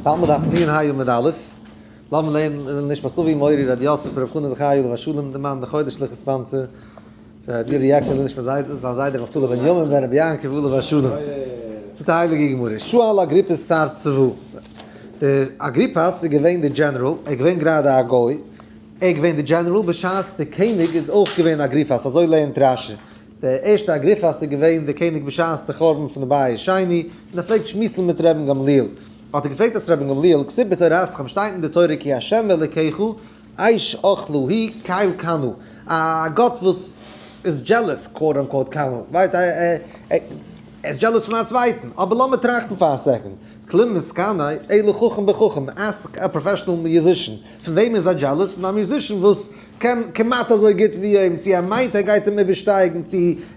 האלט מיר דף נ ה עמוד א', לאמיר לערנען נשמת אבי מורי רבי יוסף רבי חנן זכרי' עליו השלום די מאן די חודש'ליכע sponsor רבי יואלי יעקב נשמת זיין זיידע רבי נפתלי בן ימים בן רבי יעקב עליו השלום. זאגט די הייליגע גמרא, שאל אגריפס שר צבא, דער אגריפס איז געווען די דזשענעראל, ער איז געווען גראדע א גוי, ער איז געווען די דזשענעראל בשעת די קעניג איז אויך געווען אגריפס, אזוי לערנט רש י. דער ערשטער אגריפס איז געווען דער קעניג בשעת די חורבן פון די בית שני, און ער פלעגט שמועסן מיט רבן גמליאל. האט ער געפרעגט את רבן גמליאל, כתיב בתורתכם, שטייט אין די תורה כי ה' אלוקיך אש אוכלה הוא קל קנא, א גאט וואס איז jealous, quote unquote קנא, ווייסט, ער איז jealous פון א צווייטן, אבער לאמיר טראכטן פאר א second, כלום מתקנא אלא חכם בחכם, ask a professional musician, פון וועם איז ער jealous? פון א musician וואס קען כמעט אזוי גוט ווי אים, צו ער מיינט ער גייט אים איבערשטייגן, צו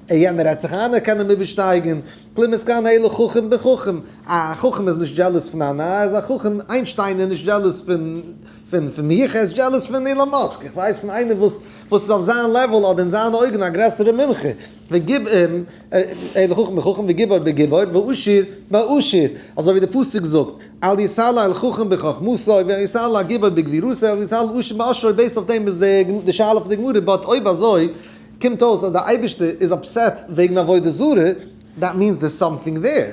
יענער רעדט זיך איין ער קען אים איבערשטייגן, כלום מתקנא אלא חכם בחכם, א חכם איז נישט jealous פון א נאר, איז א חכם, איינשטיין איז נישט jealous פון פון פון מיך, ער איז jealous פון אילאן מאסק, איך ווייס פון איינער וואס וואס איז אויף זיין level אדער אין זיינע אויגן א גרעסערע מומחה, וגיב אים, אלא חכם בחכם וגיבור בגיבור ועשיר בעשיר, אזוי ווי די פסוק זאגט, אל יתהלל חכם בחכמתו ואל יתהלל הגיבור בגבורתו אל יתהלל עשיר בעשרו based אויף דעם איז די שאלה פון די גמרא but אויב אזוי קומט אויס אז די אייבערשטער איז upset וועגן עבודה זרה that means there's something there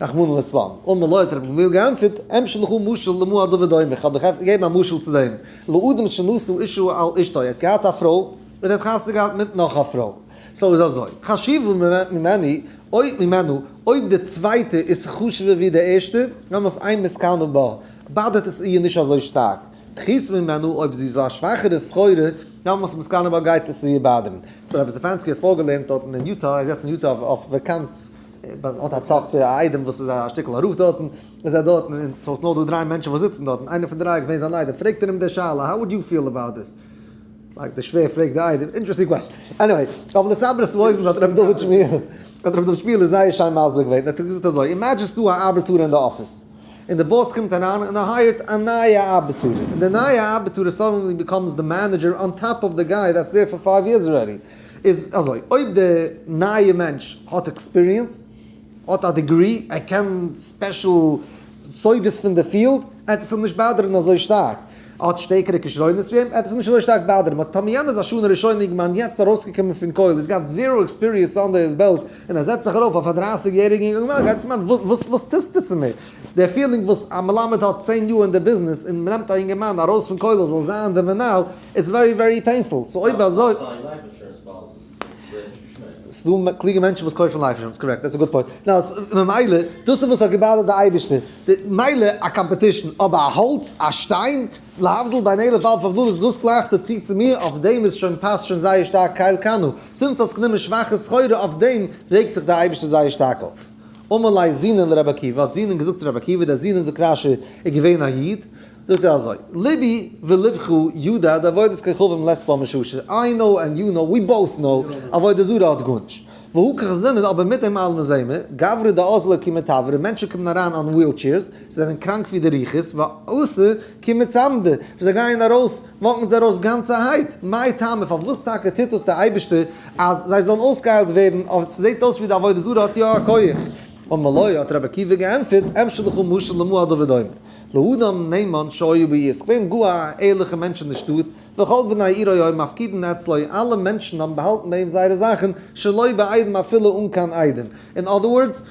רחמנא לצלן. אמר לו האט רבי גמליאל געענטפערט אמשול לך משל למה הדבר דומה איך האב דיך געגעבן א משל צו דעם לאדם שנשא אשה על אשתו ער האט געהאט א פרוי און ער האט חתונה געהאט מיט נאך א פרוי so איז אזוי, חשובה ממני, אויב ממנו, אויב די צווייטע איז חשוב'ער ווי די ערשטע, דעמאלס אין מתקנא בה, באדערט עס איר נישט אזוי שטארק. פחותה ממנו, אויב זי איז א שוואכערע סחורה, דעמאלס מתקנא בה גייט עס איר באדערן. so רבי סטעפאנסקי האט פארגעלערנט דארטן אין יוטא, ער איז יעצט אין יוטא אויף וואקאנץ, האט א טאכטער א איידעם וואס איז א שטיקל א רב דארטן, איז ער דארטן, און so ס'נאר דא דריי מענטשן וואס זיצן דארטן, איינער פון די דריי איז געווען זיין איידעם, פרעגט ער אים די שאלה, how would you feel about this? like די שווער פרעגט די איידעם, interesting question. anyway, אבער לסבר את האוזן האט רבי דוד שמואל, האט רבי דוד שמואל איז זייער שיין מסביר געווען, ער האט געזאגט אזוי, imagine ס'דא א ארבעטארער אין די אפיס, און די boss קומט אריין און ער hire ט א נייע ארבעטארער, און די נייע ארבעטארער suddenly becomes די manager on top of די guy that's there for five years already. איז אזוי, אויב די נייע מענטש האט experience, האט א degree, ער קען special סודות פון די field, עט עס אים נישט באדערן אזוי שטארק. האט שטערקערע כשרונות ווי אים, עט עס אים נישט אזוי שטארק באדערן. but טאמער יענער איז א שנה ראשונה אינגערמאן יעצט ארויסגעקומען פון כולל, he's got zero experience under his belt, און ער זעצט זיך ארויף אויף א דרייסיג יעריגן אינגערמאן, גייט עס מיינען, וואס וואס טוסטו צו מיר? דער feeling וואס א מלמד האט 10 יאר אין די ביזנעס און מ'נעמט א אינגערמאן ארויס פון כולל זאל זיין דער מנהל, it's very very painful. so אויב אזוי. ס'דא קלוגע מענטשן וואס קויפן life insurance, correct, that's a good point. נאר ממילא, דאס איז וואס האט געבאדערט די אייבערשטער. מילא א competition, אבער א האלץ, א שטיין, להבדיל בין אלף אלפי הבדלות, דאס גלייכסטו צו צו מיר, אויף דעם איז שוין פאסט שוין זייער שטארק קל קנא. since האסט גענומען שוואכע סחורה, אויף דעם רעגט זיך דער אייבערשטער זייער שטארק אויף. אמר ליה זונין לרבי עקיבא, האט זונין געזאגט צו רבי עקיבא, דער זונין זאגט רשי, איז געווען א איד, זאגט ער אזוי, לבי ולבך ידע דעבודת כוכבים לית בה מששא, I know and you know, we both know, עבודה זרה האט גארנישט. והא קחזינן אבער מיט דעם אלעם זעהן מיר, גברא דאזלא כי מתברא, מענטשן קומען אריין אן wheelchairs, זיי זענען קראנק ווי די רוחות, ואתו כי מצמדי, ווען זיי גייען ארויס, וואקן זיי ארויס גאנצערהייט, מאי טעמא, פארוואס טאקע טוט דאס דער אייבערשטער אז זיי זאלן אויסגעהיילט ווערן, אבער ס'זעהט אויס ווי די עבודה זרה האט יא א כח. אמר לו, האט רבי עקיבא געענטפערט, אמשול לך משל למה הדבר דומה. לאדם נאמן שהיה בעיר, ס'געווען גאר א ערליכע מענטש אין די שטאט, וכל בני עירו היו מפקידין אצלו, אלע מענטשן האבן באהאלטן ביי אים זייערע זאכן, שלא בעדים אפילו אן קיין עדים. in other words,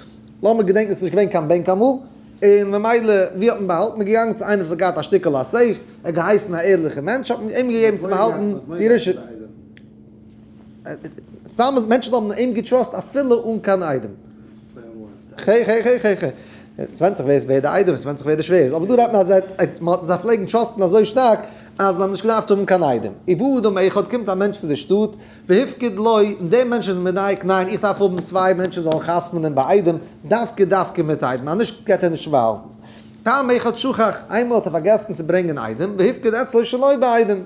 לאמיר געדענקן ס'איז נישט געווען קיין בענק אמאל, און ממילא ווי האט מען באהאלטן? מ'איז געגאנגען צו איינעם וואס האט געהאט א שטיקל א safe, ער האט געהייסן א ערליכע מענטש, האט מען אים געגעבן צו באהאלטן די ירושה. סתם אז מענטשן האבן אים געטראסט אפילו אן קיין עדים. ח ח ח ח ח. עס ווענדט זיך ווער איז ווער די איידעם, עס ווענדט זיך ווער די שווער איז, אבער דא רעדט מען אז זיי פלעגן טראסטן אזוי שטארק אז זיי האבן נישט געדארפט האבן קיין איידעם. ובא אדם אחד קומט א מענטש צו די שטאט, והפקיד לו, און דער מענטש איז מדייק, ניין איך דארף האבן צוויי מענטשן זאלן חתמ'נען ביי עדים, דווקא דווקא מיט עדים, אז נישט גייט ער נישט באהאלטן. פעם אחת שכח, איינמאל האט ער פארגעסן צו ברענגען עדים, והפקיד אצלו שלא בעדים.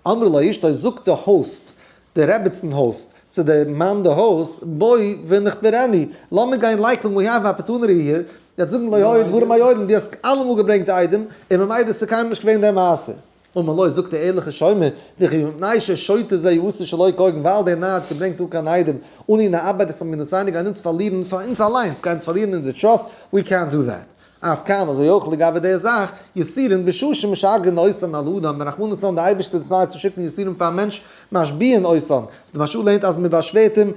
אמרה לו אשתו, זאגט די host, די רעביצן host, צו די מאן די host, בואי ונחברני, לאמיר גיין לייקענען we have opportunity here, יעצט זאגן לא היו דברים מעולם, דו האסט אלעמאל געברענגט עדים, און ממילא איז קיינמאל נישט געווען די מעשה. אמר לו, זאגט דער ערליכער שומר, דכי מפני ששוטה זה עשה שלא כהוגן, ווייל דער נאר האט געברענגט אן קיין עדים, אנו נאבד את אמינותינו, גייען אונז פארלירן פאר אונז אליינס, גייען אונז פארלירן אונזער טראסט, ווי קענט דו דעט. אף כאן, אזוי אויך לגבי די זאך, יסורים בשעה שמשגעין אותן על האדם, ווען רחמנא לצלן די אייבערשטער decide ט צו שיקן יסורים פאר א מענטש, משביעין אותן, די מהרש"א לערנט אז מען באשווערט אים,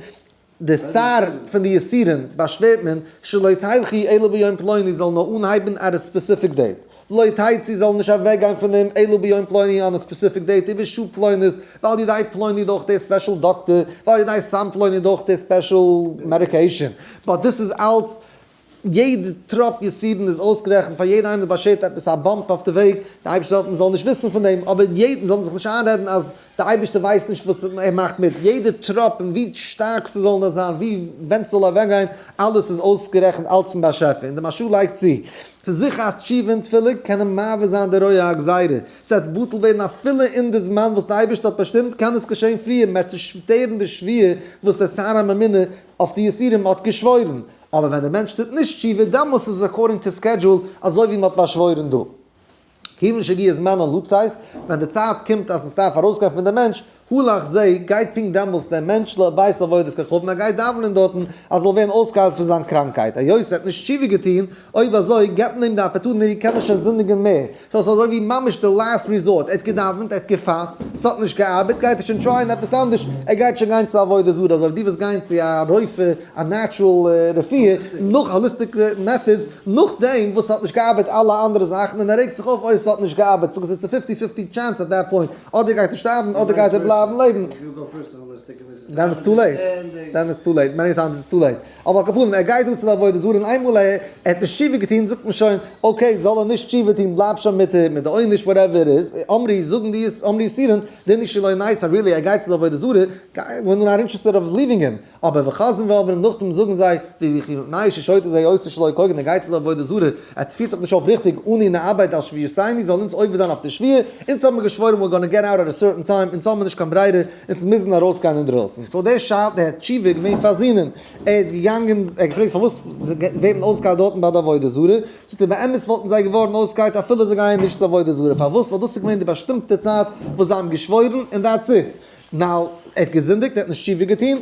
די שר פון די יסורים באשווערט מען, שלא תלכי אלא ביום פלוני זאל נאר אנהייבן at a specific date, ולא תצאי זאל נישט אוועקגיין פון אים אלא ביום פלוני on a specific date ובשעה פלונית, ועל ידי פלוני דורך די special דאקטער, ועל ידי סם פלוני דורך די special medication, but דאס איז אלץ יעדע טראפ יסורים איז אויסגערעכנט פאר יעדע איינער באשערט עפעס א bump אויף די וועג, די אייבערשטער זאל מען זאל נישט וויסן פון דעם, אבער יעדן זאל מען זיך נישט איינרעדן אז די אייבערשטער ווייסט נישט וואס ער מאכט מיט, יעדע טראפ און ווי שטארק ס'זאל נאר זיין, ווי ווען ס'זאל אוועקגיין, אלעס איז אויסגערעכנט אלץ פון באשעפער, און די מהרש"א לייגט צו, ס'איז זיכער אז תשובה און תפילה קענען מעביר זיין די רוע הגזירה, ס'וועט בטל ווערן אפילו אין די זמן וואס די אייבערשטער האט באשטימט קען עס געשען פריער, מ'וועט צושטערן די שבועה וואס דער שר הממונה אויף די יסורים האט געשוואוירן, אבער ווען דער מענטש טוט נישט תשובה דעמאלס איז עס according to schedule אזוי ווי מען האט באשוואוירן דא. כיוון שהגיע זמנו לצאת, ווען די צייט קומט אז עס דארף ארויסגיין פון דעם מענטש, הלך זה, גייט פונקט דעמאלס דער מענטש לבית עבודת כוכבים, ער גייט דאווענען דארטן אז ער זאל ווערן אויסגעהיילט פון זיין קראנקהייט, היות ער האט נישט תשובה געטון, אויב אזוי געבט מען אים די opportunity ער קען נישט שוין זינדיגן מער, so ס'איז אזוי ווי ממש די last resort, ער האט געדאווענט, ער האט געפאסט, ס'האט נישט געארבעט, גייט ער שוין try ען עפעס אנדערש, ער גייט שוין גיין צו עבודה זרה, אזוי ווי די וואס גייען צו א רופא, א natural רפואה, נאך holistic methods, נאכדעם וואס ס'האט נישט געארבעט אלע אנדערע זאכן, און ער רעגט זיך אויף אוי ס'האט נישט געארבעט, because it's a fifty fifty chance at that point, אדער גייט ער שטארבן אדער גייט ער בלייבן לעבן. Then it's too late, then it's too late, many times it's too late. אבער על כל פנים, ער גייט דא צו די עבודה זרה און איינמאל ער האט נישט תשובה געטון זאגט מען שוין, okay זאל ער נישט תשובה טון בלייב שוין מיט די מיט די עונש whatever it is, אמרי זאגן די אמרי יסורין, דין שלא נייצא really ער גייט צו די עבודה זרה, we're not interested of leaving him, אבער וחוזרין ואומרים נאכדעם זאגן זיי, וכי מפני ששותה זה עושה שלא כהוגן ער גייט צו די עבודה זרה, ער פירט זיך נישט אויף ריכטיג, אנו נאבד על שבועתנו זאל אונז עובר זיין אויף די שבועה, אונז האבן מיר געשוואוירן we're gonna get out at a certain time, אונז האבן מיר נישט קיין ברירה, אונז מוזן ארויסגיין אינדרויסן. So דער שאלה, דער תשובה איז געווען פארזינען. ער איז געגאנגען, ער האט געפרעגט פארוואס ווערט מען אויסגעהיילט דארטן ביי די עבודה זרה? זאגט ער, באמת וואלטן זיי געווארן אויסגעהיילט אפילו זיי גייען נישט צו עבודה זרה. פארוואס? ווייל דאס איז געווען די באשטימטע צייט וואס זיי האבן געשוואוירן און that's it. Now, ער האט געזינדיגט, ער האט נישט תשובה געטון,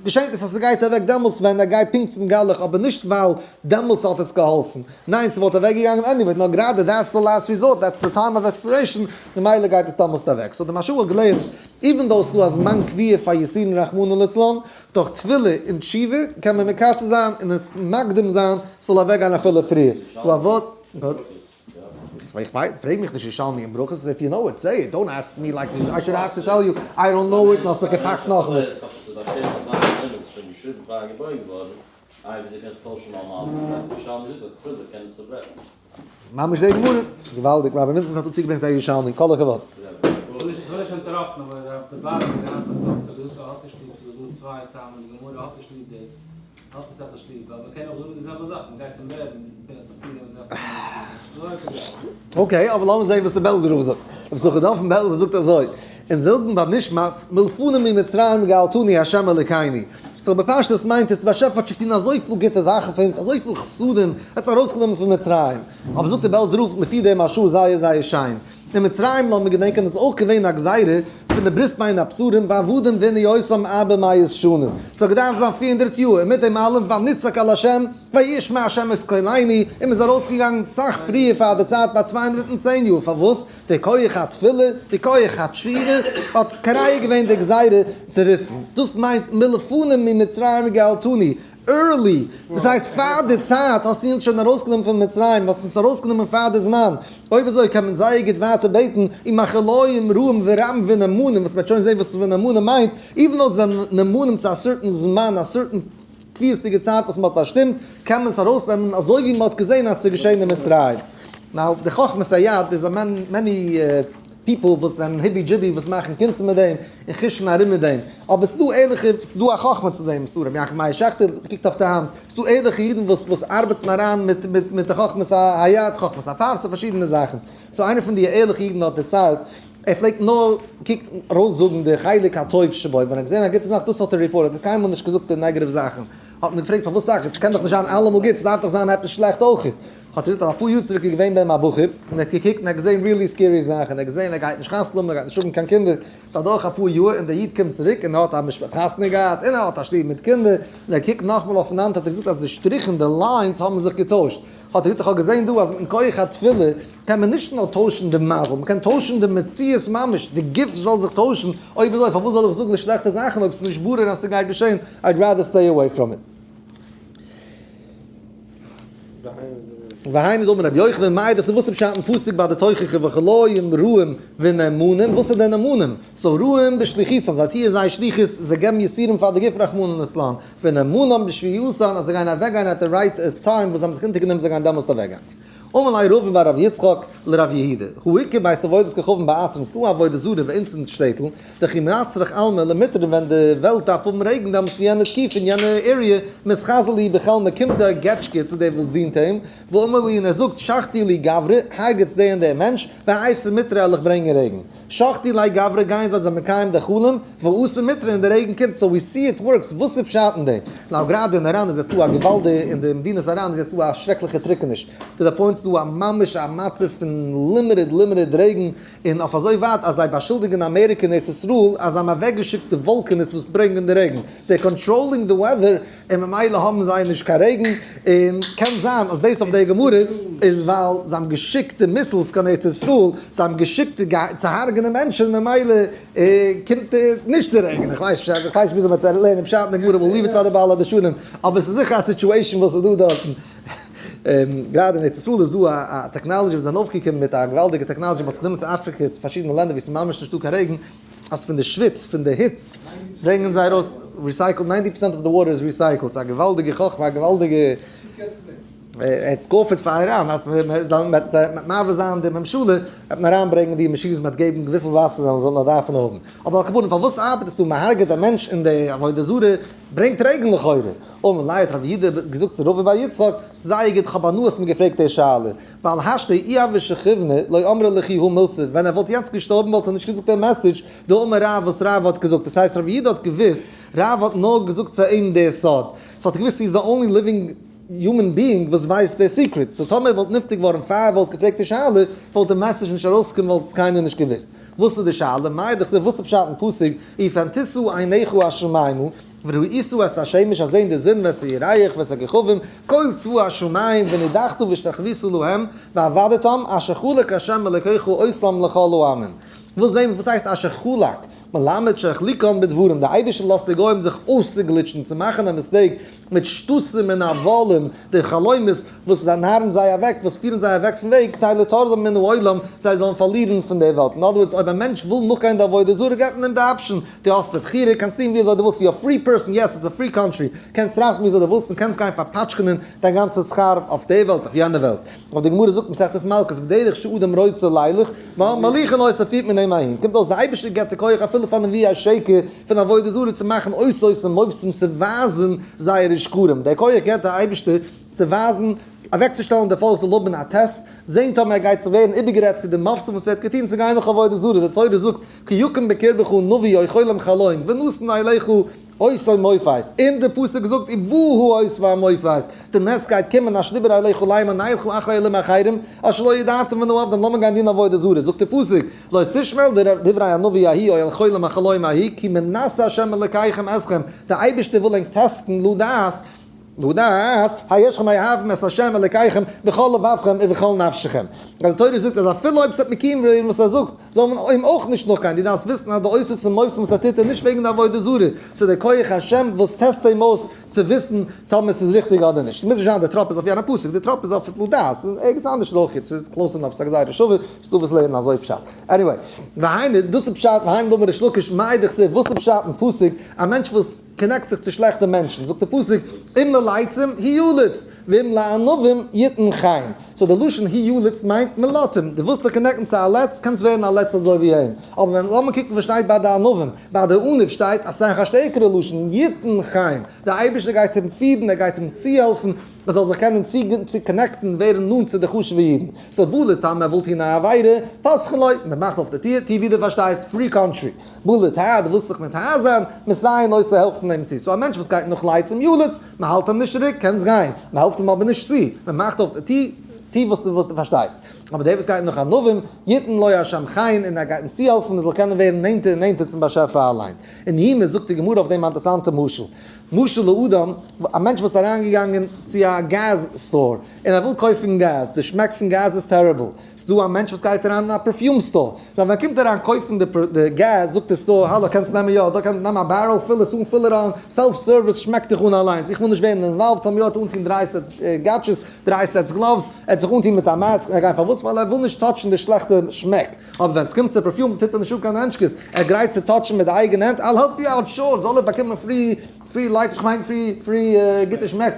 געשענט עס אז ס'גייט אוועק דעמאלס ווען ער גייט פונקט צום גלח, אבער נישט ווייל דעמאלס האט עס געהאלפן, ניין ס'וואלט אוועק געגאנגען anyway, נאר גראדע that's the last resort, that's the time of expiration, ממילא גייט עס דעמאלסט אוועק. So די מהרש"א האט געלערנט, even though ס'דא א זמן קביעה פאר יסורים רחמנא לצלן, דורך תפילה און תשובה קען מען מקצר זיין און עס מקדים זיין ס'זאל אוועקגיין אפילו פריער. ס'דא א ווארט. איך ווייס, פרעג מיך נישט ירושלמי אין ברכות, if you know it, say it, don't ask me like I should have to tell you, I don't know it, און האסט מיך געפאקט נאכאמאל. ממש די גמרא, געוואלדיג, רבי מינצעס האט דא צוגעברענגט א ירושלמי, כל הכבוד. האט עס עפעס שליב ווייל מ'קען אויך זאגן די זעלבע זאך, מ'גייט צום רעבין און פון צום פינגער און זאגט okay, אבער לאמיר זעהן וואס די בעלזער רב זאגט. רבי יששכר דוב פון בעלזא זאגט אזוי, אין זאגן ביי נשמת, מלפנים ממצרים גאלתנו ה' אלוקינו. So בפשטות מיינט עס, די באשעפער האט שוין געטון אזויפיל גוטע זאכן פאר אונז, אזויפיל חסדים, ער האט אונז ארויסגענומען פון מצרים. אבער זאגט דער בעלזער רב לפי דעם מהרש"א זייער זייער שיין. אין מצרים לאמיר געדענקען איז אויך געווען א גזירה פון די ברית בין הבתרים ועבדום וענו אותם ארבע מאות שנה, ס'האט געדארפט זיין 400 יאר, און מיט דעם אלעם ונצעק אל ה' וישמע ה' את קולנו, און מ'איז ארויסגעגאנגען סאך פריער פאר די צייט ביי 210 יאר, פארוואס? די כח התפילה, די כח התשובה האט קורע געווען די גזירה צוריסן, דאס מיינט מלפנים ממצרים גאלתנו, early, דאס הייסט פאר די צייט האסטו אונז שוין ארויסגענומען פון מצרים, האסט אונז ארויסגענומען פאר די זמן, אויב אזוי קען מען זייער גוט ווייטער בעטן ומחלאים רעים ורבים ונאמנים, וואס מ'וועט שוין זען וואס ונאמנים מיינט, even though זיי זענען נאמנים צו א certain זמן, א certain קביעות'דיגע צייט וואס מ'האט באשטימט, קען מען עס ארויסנעמען אזוי ווי מ'האט געזען אז ס'איז געשען אין מצרים. Now, די חכמת היד איז א many people וואס זענען היבי דזשיבי וואס מאכן קונצן מיט דעם און חוש'ן ארום מיט דעם, אבער ס'איז דא ערליכע, ס'איז דא א חכמה צו דעם, ס'איז דא רבי יעקב מאיר שעכטער קוקט אויף די האנט, ס'איז דא ערליכע אידן וואס וואס ארבעטן אריין מיט מיט מיט די חכמת היד, חכמת הפרצוף, פארשידענע זאכן. So איינער פון די ערליכע אידן האט דערציילט, ער פלעגט נאר קוקן ארויסזאגן די חלק הטוב שבו, ווען ער האט געזען א גוטע זאך דאס האט ער report ט, ער האט קיינמאל נישט געזאגט די negative זאכן. האט מען געפרעגט פארוואס טאקע, ס'קען דאך נישט זיין אלעמאל גוט, ס'דארף דאך זיין עפעס שלעכט אויך. האט ער געזאגט אז אפאר יאר צוריק איז געווען ביי אים א בחור, און ער האט געקוקט און ער האט געזען really scary זאכן, ער האט געזען ער גייט נישט חתונה האבן, ער גייט נישט האבן קיין קינדער, ס'איז אדורך אפאר יאר און דער איד קומט צוריק און ער האט א משפחה, חתונה געהאט, און ער האט א שטוב מיט קינדער, און ער קוקט נאכאמאל אויפן האנט האט ער געזאגט אז די שטריכן, די lines האבן זיך געטוישט. האט ער געזאגט איך האב געזען דא אז מיטן כח התפילה קען מען נישט נאר טוישן די מזל, מען קען טוישן די מציאות ממש, די גוף זאל זיך טוישן, אויב אזוי פארוואס זאל איך זאגן די שלעכטע זאכן אויב ס'איז נישט ברור אז ס'גייט געשען, I'd rather stay away from it. והיינו דאמר רבי יוחנן, מאי דאס איז וואס איז פשט אין פסוק ביי די תוכחה וכלאים רעים ונאמנים, וואס איז די נאמנים? so רעים בשליחותן, זיי טוען זייער שליחות, זיי געבן יסורים פאר די גוף רחמנא לצלן, ונאמנים בשבייתן אז זיי גייען אוועקגיין at the right time וואס זיי האבן זיך אונטערגענומען זיי גייען דעמאלסט אוועקגיין. אמר ליה רבין בר רב יצחק לרב יהודה, הא איכא בית עבודת כוכבים באתרין ס'דא א עבודה זרה ביי אונז אין שטעטל, דכי מצרך עלמא למיטרא ווען די וועלט דארף האבן רעגן דעמאלסט אין יענע תקופה אין יענע area מתחזי להו בחלמא קומט דער געטשקע צו דער וואס דינט אים ואמר להו און ער זאגט שחטו לי גברא הרג'טס די און די מענטש ואייתי מיטרא על איך ברענגען רעגן שחטו ליה גברא גייען זיי זיי מקיים די חלום ואתא מיטרא און די רעגן קומט so we see it works וואס איז פשט אין דעם? now גראדע אין איראן איז יעצט דא א געוואלדע אין די מדינת איראן איז יעצט דא א שרעקליכע טרוקעניש to the point ס'דא א ממש א מצב פון limited limited רעגן און אויף אזוי ווייט אז זיי באשולדיגן אמעריקע און ארץ ישראל אז זיי האבן אוועקגעשיקט די וואלקענעס וואס ברענגען די רעגן, they're controlling די weather און ממילא האבן זיי נישט קיין רעגן, און קען זיין אז based אויף די גמרא איז ווייל זיי האבן געשיקט די missiles קיין ארץ ישראל, זיי האבן געשיקט צו הרג'נען מענטשן ממילא קומט נישט די רעגן, איך ווייס נישט איך ווייס נישט וויאזוי מען וועט לערנען פשט אין די גמרא, we'll leave it פאר די בעלי הדרשנים, אבער ס'איז זיכער א situation וואס איז דא דארטן. גראדע אין ארץ ישראל איז דא א technology וואס זענען אויפגעקומען מיט א געוואלדיגע technology, מ'האט עס גענומען צו אפריקע צו פארשידענע לענדער ווי ס'איז ממש נישטא קיין רעגן, אז פון די שוויץ פון די היץ ברענגען זיי ארויס recycled, ninety percent of the water איז recycled, ס'איז א געוואלדיגע חכמה א געוואלדיגע ער האט געאפערט פאר איראן אז מ'זאל מעביר זיין די ממשלה וועט מען אריינברענגען די מאשינס מ'וועט געבן וויפיל וואסער זיי זאלן נאר דארפן האבן, אבער על כל פנים פארוואס ארבעט עס דא מ'הרג'עט א מענטש אין די עבודה זרה ברענגט רעגן לכאורה. אמר ליה האט רב יהודה געזאגט צו רבא בר יצחק, ס'איז זייער גוט כ'האב הנאה האסט מיר געפרעגט די שאלה, ווייל השתא אי הוה שכיבנא לא אמרי לכו הא מילתא, ווען ער וואלט יעצט געשטארבן וואלט ער נישט געזאגט די message דאמר רב וואס רב האט געזאגט, דאס הייסט רב יהודה האט געוואוסט רב האט נאר געזאגט צו אים די סוד, so האט ער געוואוסט he is the only living human being וואס ווייסט די secret, so טאמער ער וואלט נפטר געווארן פאר ער וואלט געפרעגט די שאלה וואלט די message נישט ארויסגעקומען וואלט עס קיינער נישט געוואוסט. וואס איז די שאלה? מאי דכתיב וואס איז פשט אין פסוק פן תשא עיניך השמימה וראית את השמש אז זעהן די זון ואת הירח ואת הכוכבים כל צבא השמים ונדחת והשתחוית להם ועבדתם אשר חלק ה' אלוקיך אותם לכל העמים. וואס זעהן וואס הייסט אשר חלק? מלמד שהחליקם בדברים די אייבערשטער לאזט די גוים זיך אויסצוגליטשן צו מאכן א mistake מיט שטותים און הבלים, די חלומות וואס נארן זיי אוועק, וואס פירן זיי אוועק פון וועג, כדי לטורדם מן העולם, זיי זאלן פארלירן פון דער וועלט. אין other words, אויב א מענטש וויל נאכגיין די עבודה זרה, געבט מען אים די option, דו האסט די בחירה, קענסט טון ווי אזוי דו ווילסט, you are free person, yes, it's a free country, קענסט טראכטן ווי אזוי דו ווילסט און קענסט גיין פארפאטשקענען דיין גאנצע שכר אויף דער וועלט, אויף יענער וועלט. אבער די גמרא זאגט מסכת מלקות, בדרך שאדם רוצה לילך, מוליכין אותו פירט מען אים אהין. קומט אויס די אייבערשטער געבט די כח אפילו פאר נביאי השקר פון עבודה זרה צו מאכן אותות און מופתים צו ווייזן זייערע שקרים. דער כח געבט דער אייבערשטער צו ווייזן, אוועקצושטעלן די פאלק זאל האבן א test, זען טאמער ער גייט צו ווערן איבערגערעדט צו די מופתים וואס ער האט געטון צו גיין נאך עבודה זרה. די תורה זאגט כי יקום בקרבך נביא או חולם חלום ונתן אליך אות או מופת, און די פסוק זאגט ובא האות והמופת, די נס גייט קומען אשר דיבר אליך לאמר נלכה אחרי אלהים אחרים אשר לא ידעתם ונעבדם לאמיר גיין דינען עבודה זרה, זאגט די פסוק לא תשמעו אל דברי הנביא ההוא או אל חולם החלום ההוא כי מנסה ה' אלקיכם אתכם, די אייבערשטער וויל ענק טעסטן לדעת לדעת הישכם אוהבים את ה' אלקיכם בכל לבבכם ובכל נפשכם. ווייל די תורה זאגט אז אפילו אויב ס'וועט מקיים ווערן וואס ער זאגט, זאל מען אים אויך נישט נאכגיין, דו דארפסט וויסן אז די אותות און מופתים וואס ער טוט איז נישט וועגן די עבודה זרה, ס'איז דער כח השם וואס טעסט אים אויס צו וויסן טאמער ס'איז ריכטיג אדער נישט. ס'מוז נישט זיין די טראפ איז אויף יענע פסוק, די טראפ איז אויף לדעת, און ערגעץ אנדערש איז אויך גוט, ס'איז close enough, ס'איז א גזירה שווה, ס'דא וואס לערנען אזוי פשט. anyway, והיינו, דאס איז פשט, והיינו דאמר ריש לקיש, מאי דכתיב, וואס איז פשט אין פסוק, א מענטש וואס. connect זיך צו שלעכטע מענטשן, זאגט דער פסוק, אם ללצים הוא יליץ, ואם לענווים יתן חן. so די לשון הוא יליץ מיינט מלטים, דו ווילסט דיך connect ן צו א לץ, קענסט ווערן א לץ אזוי ווי אים. אבער ווען לאמיר קוקן וואס שטייט ביי די ענווים, ביי די עניו שטייט אסאך א שטערקערע לשון, יתן חן, דער אייבערשטער גייט אים פירן, ער גייט אים צוהעלפן, ער זאל זיך קענען צו connect ן, ווערן נאנט צו די חשוב'ע אידן. so בא לטמא ער וויל טון א עבירה, פותחין לו, מען מאכט אויף די טיר, טו ווי דו פארשטייסט, free country. בא לטהר, דו ווילסט זיך מטהר זיין, מסייעין אותו העלפט מען אים צו. so א מענטש וואס גייט נאך לצים יליץ, מען האלט אים נישט צוריק, קענסט גיין, מען העלפט אים אבער נישט צו, מען מאכט אויף די טיר, טו וואס דו פארשטייסט. אבער דער וואס גייט נאך ענווים, יתן לו השם חן, און ער גייט אים צוהעלפן ער זאל קענען ווערן נענטער און נענטער צום באשעפער אליין. אין יומא זאגט די גמרא אויף דעם א אינטערעסאנטע משל. משל לאדם, א מענטש וואס איז אריינגעגאנגען צו א gas store, און ער וויל קויפן געז, די שמעק פון געז איז terrible. ס'דא א מענטש וואס גייט אריין אין א perfume store, נאר ווען ער קומט אריין קויפן די געז זאגט די store, האלא קענסט נעמען יא, דא קענסט נעמען א barrel, פיל עס אן, פיל אריין, self service, שמעק דיך אן אליינס, איך וויל נישט ווערן involved, טאמער יא האט ער אנטון דריי sets גאטשעס, דריי sets gloves, ער האט זיך אנטון מיט א mask, און ער גייט פארוואס? ווייל ער וויל נישט touch ן די שלעכטע שמעק, אבער ווען ס'קומט צו perfume טוט ער נישט אפ קיין הענטשקעס, ער גרייט צו touch ן מיט די אייגענע הענט, I'll help you out, sure, זאל ער באקומען free free life, איך מיין free free גוטע שמעק,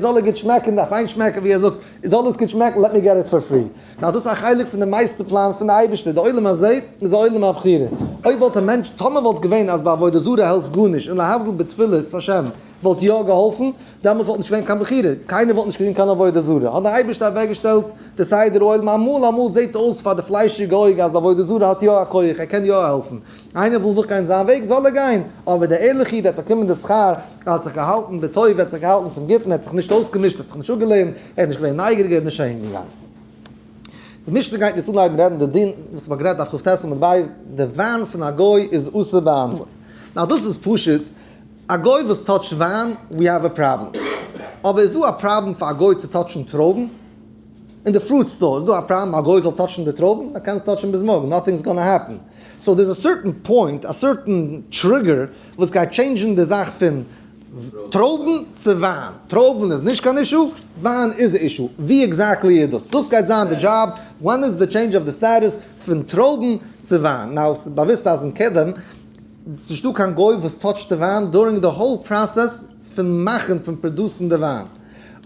זאל ער גוט שמעקן, דארף איין שמעקן ווי ער זאגט, זאל עס גוט שמעקן, let me get it for free. נאר דאס איז א חלק פון די מייסטער פלאן פון די אייבערשטער, די עולם הזה איז א עולם הבחירה, אויב וואלט א מענטש, טאמער וואלט געווען אז ביי עבודה זרה העלפט גארנישט און להבדיל בתפילת השם וואלט יא געהאלפן, דעמאלס וואלט נישט געווען קיין בחירה, קיינער וואלט נישט געטון קיין עבודה זרה, האט די אייבערשטער אוועקגעשטעלט די סדר העולם, אמאל אמאל זעט אויס פאר די פליישיגע אויג אז די עבודה זרה האט יא א כח, ער קען יא העלפן, איינער וויל נאכגיין זיין וועג זאל ער גיין, אבער דער ערליכע איד האט באקומען די שכר, ער האט זיך געהאלטן בטוב, ער האט זיך געהאלטן צום גוטן, ער האט זיך נישט אויסגעמישט, ער האט זיך נישט אפגעלערנט, ער איז נישט געווען נייגעריג, ער איז נישט אהין געגאנגען. די משנה גייט יעצט אנהייבן רעדן די דין וואס מ'האט גערעדט דף כט עמוד ב', די וויין פון א גוי איז אסור בהנאה. now דאס איז פשוט, א גוי וואס touch ט וויין, we have a problem. אבער איז דא א פראבלעם פאר א גוי צו touch ן טרויבן? אין די fruit store איז דא א פראבלעם א גוי זאל touch ן די טרויבן? ער קען עס touch ן ביז מארגן, nothing is gonna happen. so there איז א certain point, א certain trigger וואס גייט change ן די זאך פון טרויבן צו וויין. טרויבן איז נישט קיין issue, וויין איז א issue. ווי exactly איז דאס? דאס גייט זיין די דזשאב, when איז די change of the status פון טרויבן צו וויין. now ס'איז באוויסט אז אין קדם ס'איז נישטא קיין גוי וואס touch ט די וויין during די whole process פון מאכן פון produce ן די וויין.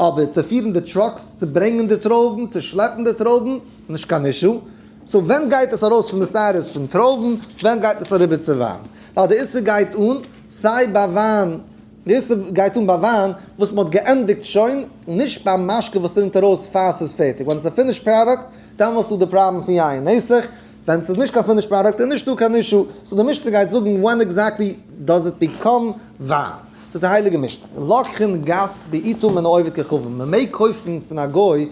אבער צו פירן די trucks, צו ברענגען די טרויבן, צו שלעפן די טרויבן, נישט קיין issue. so ווען גייט עס ארויס פון די status פון טרויבן, ווען גייט עס אריבער צו וויין? ווייל די איסור גייט אן סיי ביי וויין, די איסור גייט אן ביי וויין וואס מען האט געענדיגט שוין, נישט ביי משקה וואס רינט ארויס פאר ס'איז פערטיג, ווען עס איז א finished product, דעמאלס איז דא די פראבלעם פון יין נסך, ווען ס'איז נישט קיין finished product איז נישט דא קיין issue, so די משנה גייט זאגן when exactly does it become וויין. זאגט די הייליגע משנה, לוקחין גת בעיטו מן העובד כוכבים, מען מעג קויפן פון א גוי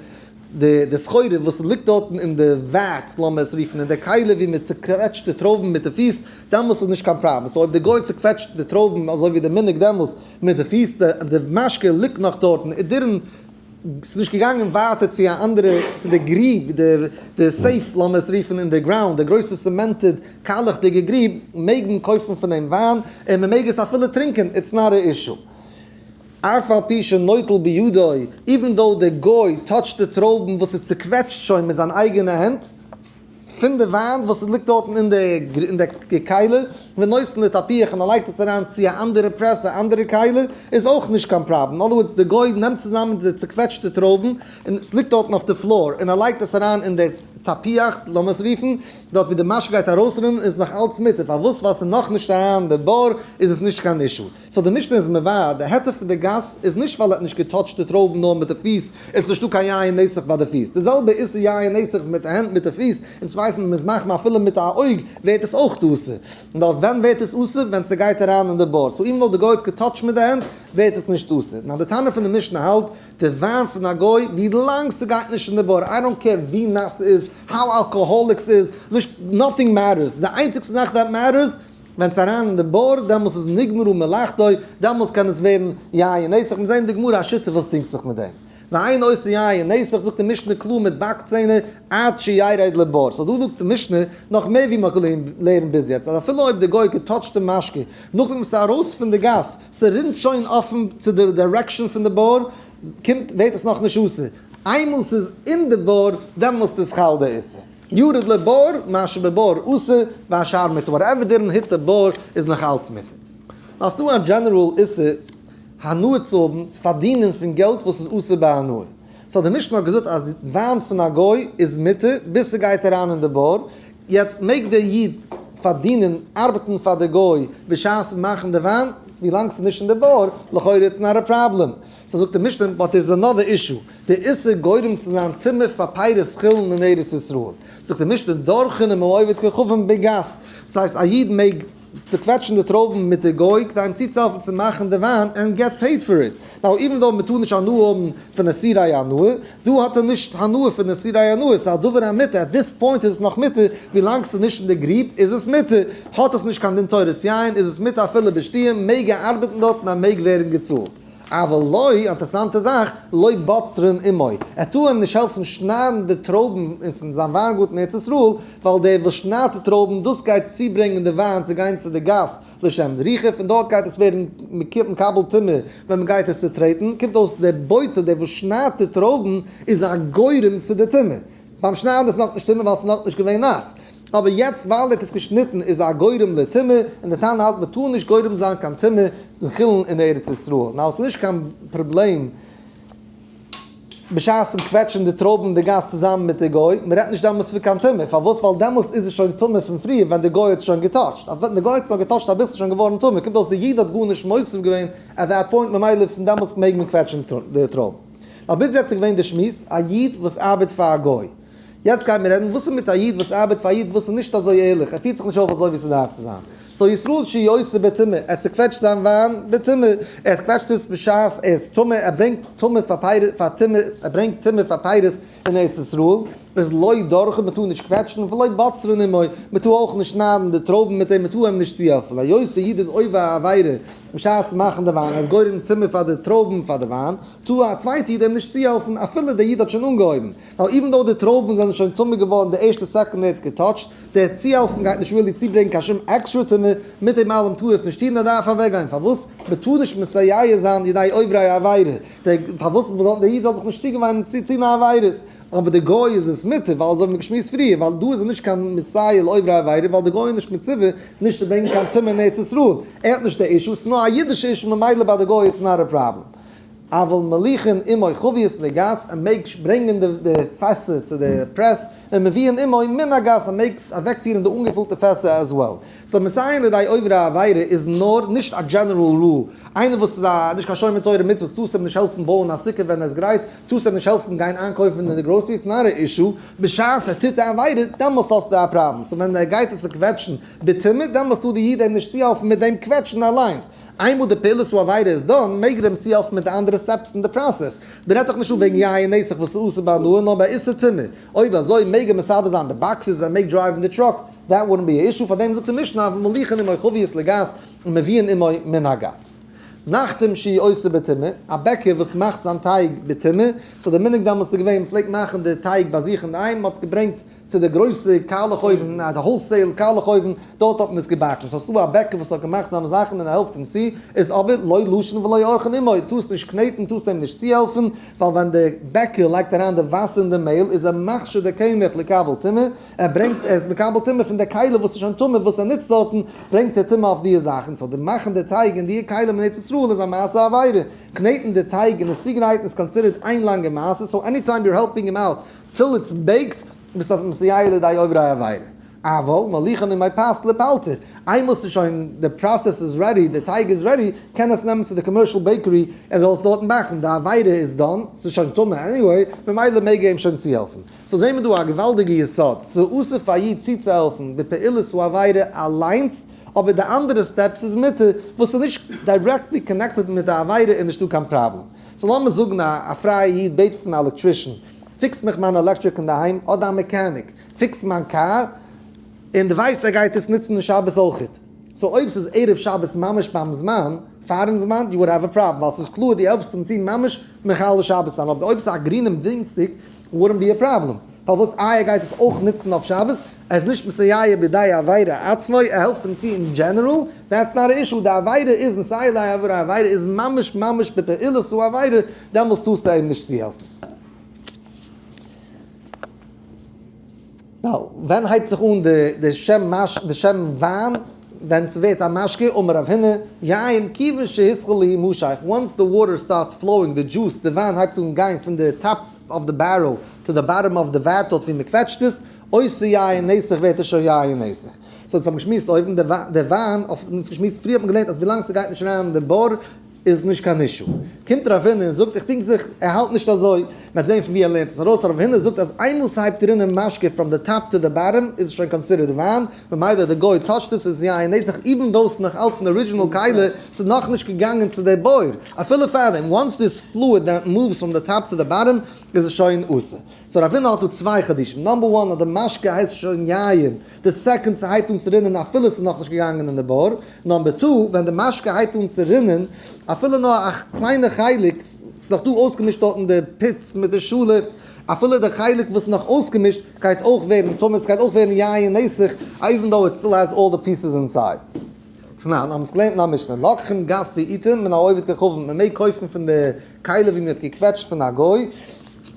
די סחורה וואס ליגט דארטן אין די vat, לאמיר עס רופן, אין די כלי ווי מען צוקוועטשט די טרויבן מיט די פיס, דעמאלס איז נישט קיין פראבלעם, so אויב די גוי צוקוועטשט די טרויבן אזוי ווי די מנהג דעמאלס מיט די פיס, די משקה ליגט נאך דארטן, it didn't, ס'איז נישט געגאנגען ווייטער צו א אנדערע, צו די גריב, די safe לאמיר עס רופן אין די ground, די גרויסע cemented קיילעכדיגע גריב, מעג מען קויפן פון דעם וויין, און מען מעג עס אפילו טרינקען, it's not a issue. אף על פי שנוטל בידו, even though דער גוי touch ט די טרויבן וואס איז צוקוועטשט שוין מיט זיין אייגענע הענט, פון די וויין וואס ליגט דארטן אין די כלי, ונותן לטפיח און ער לייגט עס אריין צו א אנדערע פרעסע, א אנדערע כלי, איז אויך נישט קיין פראבלעם. אין other words, די גוי נעמט צוזאמען די צוקוועטשטע טרויבן, און עס ליגט דארטן אויף די floor, און ער לייגט עס אריין אין די טפיח, לאמיר עס רופן, דארט ווי די משקה גייט ארויסרינען, איז נאך אלץ מותר. פארוואס? ווייל ס'איז נאכנישט אריין אין די בור, איז עס נישט קיין issue. so די משנה איז מבאר, די היתר פון די גת איז נישט ווייל ער האט נישט גע touch ט די טרויבן נאר מיט די פיס, עס איז נישטא קיין יין נסך ביי די פיס, די זעלבע איסור יין נסך איז מיט די הענט מיט די פיס, אונז ווייסן מען איז מחמיר אפילו מיט א אויג ווערט עס אויך אסור, נאר ווען ווערט עס אסור? ווען ס'גייט אריין אין די בור, so even though די גוי האט גע touch ט מיט די הענט ווערט עס נישט אסור, נאר די תנא פון די משנה האלט, די וויין פון א גוי ווי לאנג ס'גייט נישט אין די בור, I don't care ווי נאס ס'איז, how alcoholic ס'איז, נישט nothing matters, די איינציגסטע זאך that matters, ווען ס'איז אריין אין די בור, דעמאלס איז נגמרה מלאכתו, דעמאלס קען עס ווערן יין נסך, מיר זעען אין די גמרא א שיטה וואס דינגט זיך מיט דעם. ואין עושה יין נסך, זאגט די משנה קלאר מיט באק ציינער, עד שירד לבור. so דא זאגט די משנה נאך מער ווי מ'האט געלערנט ביז יעצט, אז אפילו אויב די גוי גע touch ט די משקה, נאכדעם וואס ס'איז ארויס פון די גת, ס'רינט שוין אפן צו די direction פון די בור, קומט ווערט עס נאכנישט אסור. איינמאל ס'איז אין די בור, דעמאלס איז חל די איסור. ירד לבור, מה שבבור אסור, והשאר מותר, whatever didn't hit די בור איז נאך אלץ מותר. נאר ס'דא א general איסור הנאה צו האבן, צו פארדינען פון געלט וואס איז אסור בהנאה. so די משנה האט געזאגט אז וויין פון א גוי איז מותר ביז ס'גייט אריין אין די בור, יעצט מעג דער איד פארדינען, ארבעטן פאר די גוי בשעת מאכן די וויין, ווילאנג ס'איז נישט אין די בור, לכאורה it's not a problem. so זאגט די משנה, but there's another issue, די איסור גורם צו זיין טומאה פאר פירות חולין אין ארץ ישראל. זאגט די משנה, דורכין ומעובד כוכבים בגת, ס'הייסט א איד מעג צוקוועטשן די טרויבן מיט די גוי כדי אים צוצוהעלפן צו מאכן די וויין and get paid for it. now even though מ'טאר נישט הנאה האבן פון איסורי הנאה, דא האט ער נישט הנאה פון איסורי הנאה, ס'איז א דבר המותר, at this point איז עס נאך מותר, ווילאנג ס'איז נישט אין די גריב איז עס מותר, האט עס נישט קיין דין תורת יין איז עס מותר אפילו בשתיים, מעג ער ארבעטן דארט און ער מעג ווערן געצאלט. אבל לא, אינטערעסאנטע זאך, לא בוצרין עמו, ער טאר אים נישט העלפן שניידן די טרויבן פון זיין וויינגארטן אין ארץ ישראל, ווייל דער וואס שניידט די טרויבן, דאס גייט צוברענגען די וויין צו גיין צו די גאס לשם דריכה, פון דארט גייט עס ווערן מקבל טומאה ווען מען גייט עס צוטרעטן, קומט אויס דער בוצר, דער וואס שניידט די טרויבן, איז א גורם צו די טומאה. ביים שניידן איז נאכנישט טומאה ווייל עס איז נאכנישט געווען נאס, אבער יעצט ווייל ער האט עס געשניטן איז א גורם לטומאה, און די תנא האלט מען טאר נישט גורם זיין קיין טומאה פון חולין אין ארץ ישראל. Now עס איז נישט קיין פראבלעם בשעת'ן קוועטשן די טרויבן אין די גאס צוזאמען מיט די גוי, מען רעדט נישט דעמאלס פון קיין טומאה, פארוואס? ווייל דעמאלס איז עס שוין טמא פון פריער ווען די גוי האט עס שוין געטאטשט, ווען די גוי האט עס נאר געטאטשט אביסל איז שוין געווארן טמא, קומט אויס די איד האט גארנישט מוסיף געווען at that point ממילא פון דעמאלס מעג מען קוועטשן די טרויבן. נאר ביז יעצט איז געווען די שמועס א איד וואס ארבעט פאר א גוי. יעצט גייען מיר רעדן וואס איז מיט א איד וואס ארבעט פאר א איד וואס איז נישט אזוי ערליך, ער פירט זיך נישט אויף אזוי ווי ס'דארף צו זיין. So ישראל שהוא עושה בטומאה, ער האט צוקוועטשט זיין וויין בטומאה, ער קוועטשט עס בשעת ער איז טמא, ער ברענגט טומאה פאר פירות, פאר טומאה, ער ברענגט טומאה פאר פירות אין ארץ ישראל, איז לא דורכין, מ'טאר נישט קוועטשן, ולא בוצרין עמו, מ'טאר אויך נישט שניידן די טרויבן מיט אים, מ'טאר אים נישט צוהעלפן, היות די איד איז עובר א עבירה בשעת מאכן די וויין, ער איז גורם טומאה פאר די טרויבן פאר די וויין, טאר א צווייטע איד אים נישט צוהעלפן אפילו דער איד האט שוין אנגעהויבן, ווייל even though די טרויבן זענען שוין טמא געווארן די ערשטע סעקונדע ער האט עס געטאטשט, דער צוהעלפן גייט נישט really צוברענגן קיין שום עקסטרא טומאה, מיט דעם אלעם טאר עס נישט טון, ער דארף אוועקגיין, פארוואס? מען טאר נישט מסייע זיין לידי עוברי עבירה, דער פארוואס זאל דער איד זאל זיך נישט צוגעוויינען צו טון עבירות, אבער די גוי איז עס מותר, ווייל אזוי האבן מיר געשמועסט פריער, ווייל דא איז ער נישט קיין מסייע לעוברי עבירה, ווייל די גוי איז נישט מצווה נישט צו ברענגן קיין טומאה אין ארץ ישראל, ער האט נישט די issue, ס'איז נאר א אידישע issue ממילא ביי די גוי it's not a problem. אבל מוליכין עמו חביות לגת, ער מעג ברענגען די פעסער צו די press, און מביאין עמו מן הגת, ער מעג אוועקפירן די אנגעפולטע פעסער as well. So מסייעין לידי עוברי עבירה איז נאר נישט א general rule. איינער וואס איז א נישט קיין שומר תורה ומצוות טארסט אים נישט העלפן בויען א סוכה ווען ער איז גרייט, טארסט אים נישט העלפן גיין איינקויפן אין די גראסערי, it's not א issue. בשעת ער טוט די עבירה דעמאלס האסטו א פראבלעם. So ווען ער גייט עס קוועטשן בטומאה דעמאלס טאר די איד אים נישט צוהעלפן מיט דעם קוועטשן אליינס. איינמאל די פעולת העבירה איז done, מעג ער אים צוהעלפן מיט די אנדערע steps אין די process. מען רעדט דאך נישט דא וועגן יין נסך וואס איז אסור בהנאה, נאר ביי איסור טומאה. אויב אזוי מעג ער מסדר זיין די boxes, ער מעג דרייוון די truck, that wouldn't be a issue, פארדעם זאגט די משנה אבל מוליכין עמו חביות לגת ומביאין עמו מן הגת. נחתום שהוא עושה בטומאה, א בעקער וואס מאכט זיין טייג בטומאה, so די מנהג דאמאלס איז געווען, מען פלעגט מאכן די טייג ביי זיך אינדערהיים, מען האט עס געברענגט צו די גרויסע קאלעך אויוון, די wholesale קאלעך אויוון, דארט האט מען עס געבאקן. So ס'דא א בעקער וואס האט געמאכט זיינע זאכן און ער העלפט אים צו, איז אבער לא לשין ולא עורכין עמו, טארסט נישט קנעטן, טארסט אים נישט צוהעלפן, ווייל ווען די בעקער לייגט אריין די וואסער אין די מעהל איז ער מכשיר די קמח לקבל טומאה, ער ברענגט, ער איז מקבל טומאה פון די כלי וואס איז שוין טמא וואס ער נוצט דארטן, ברענגט ער טומאה אויף דיע זאכן, so די מאכן די טייג אין דיע כלים אין ארץ ישראל איז א מעשה עבירה, קנעטן די טייג און עס צוגרייטן איז considered איין לאנגע מעשה, so anytime you're helping him out till it's baked, ביסט אויף מסייע לידי עוברי עבירה. אבל מוליכין עמו פת לפלטר, איינמאל ס'איז שוין די process איז ready, די טייג איז ready, קען עס נעמען צו די commercial bakery ער זאל עס דארטן באקן, די עבירה איז done, ס'איז שוין טמא anyway, ממילא מעג ער אים שוין צוהעלפן. So זעהן מיר דא א געוואלדיגע יסוד, ס'איז אסור פאר א איד צוצוהעלפן בפעולת העבירה אליינס, אבער די אנדערע steps איז מותר, וואס איז נישט directly connected מיט די עבירה איז נישטא קיין פראבלעם. So לאמיר זאגן א פרייע איד בעט פון א electrician, fix מיך מיין electric אינדערהיים, אדער א mechanic, fix מיין קאר, און דו ווייסט ער גייט עס נוצן אין שבת אויכעט. So אויב ס'איז ערב שבת ממש ביים זמן, פארן זמן, you would have a problem, ווייל ס'איז קלאר דו העלפסט אים צו ממש מחלל שבת זיין, אבער אויב ס'איז א גרינעם דינסטאג, wouldn't be a problem. פארוואס איי ער גייט עס אויך נוצן אויף שבת, ער איז נישט מסייע בידי עבירה עצמו, ער העלפט אים צו אין general, that's not a issue, די עבירה איז מסייע לידי עבירה, עבירה איז ממש ממש בפעולת העבירה, דעמאלס טארסטו אים נישט צוהעלפן. Now, ווען הייבט זיך אן די שם מש, די שם וויין, ווען ס'ווערט א משקה, אמר רב הונא, יין כיוון שהתחיל להימשך, once the water starts flowing, די juice, די וויין הייבט אן גיין פון די top of the barrel to the bottom of the vat דארט ווי מ'קוועטשט עס, עושה יין נסך ווערט עס שוין יין נסך. So אונז האבן געשמועסט אויבן, די וויין, אויף אונז געשמועסט פריער האט מען געלערנט אז ווילאנג ס'גייט נישט אריין אין די בור, איז נישט קיין issue. קומט רב הונא און זאגט, איך דינג זיך, ער האלט נישט אזוי. מ'וועט זען פון ווי ער לערנט עס ארויס. רב הונא זאגט אז איינמאל ס'הייבט רינען משקה from the top to the bottom איז עס שוין considered וויין, ממילא די גוי טאטשט עס איז יין נסך even though ס'נאך אלץ אין original כלי, ס'איז נאכנישט געגאנגען צו די בור. אפילו פארדעם, once this fluid that moves from the top to the bottom איז עס שוין אסור. So רבינא האט דא צוויי חידושים, number one אז די משקה הייסט שוין יין די second ס'הייבט אן צו רינען אפילו ס'איז נאכנישט געגאנגען אין די בור, number two ווען די משקה הייבט אן צו רינען אפילו נאר א קליינע חלק, ס'איז נאך דא אויסגעמישט דארטן די פיץ מיט די שאלעכץ, אפילו די חלק וואס איז נאך אויסגעמישט גייט אויך ווערן טמא, ס'גייט אויך ווערן יין נסך, even though it still has all the pieces inside. תנן, האבן אונז געלערנט אין א משנה, לוקחים גת בעיטין מן העובד כוכבים, מען מעג קויפן פון די כלי ווי מען האט געקוועטשט פון א גוי,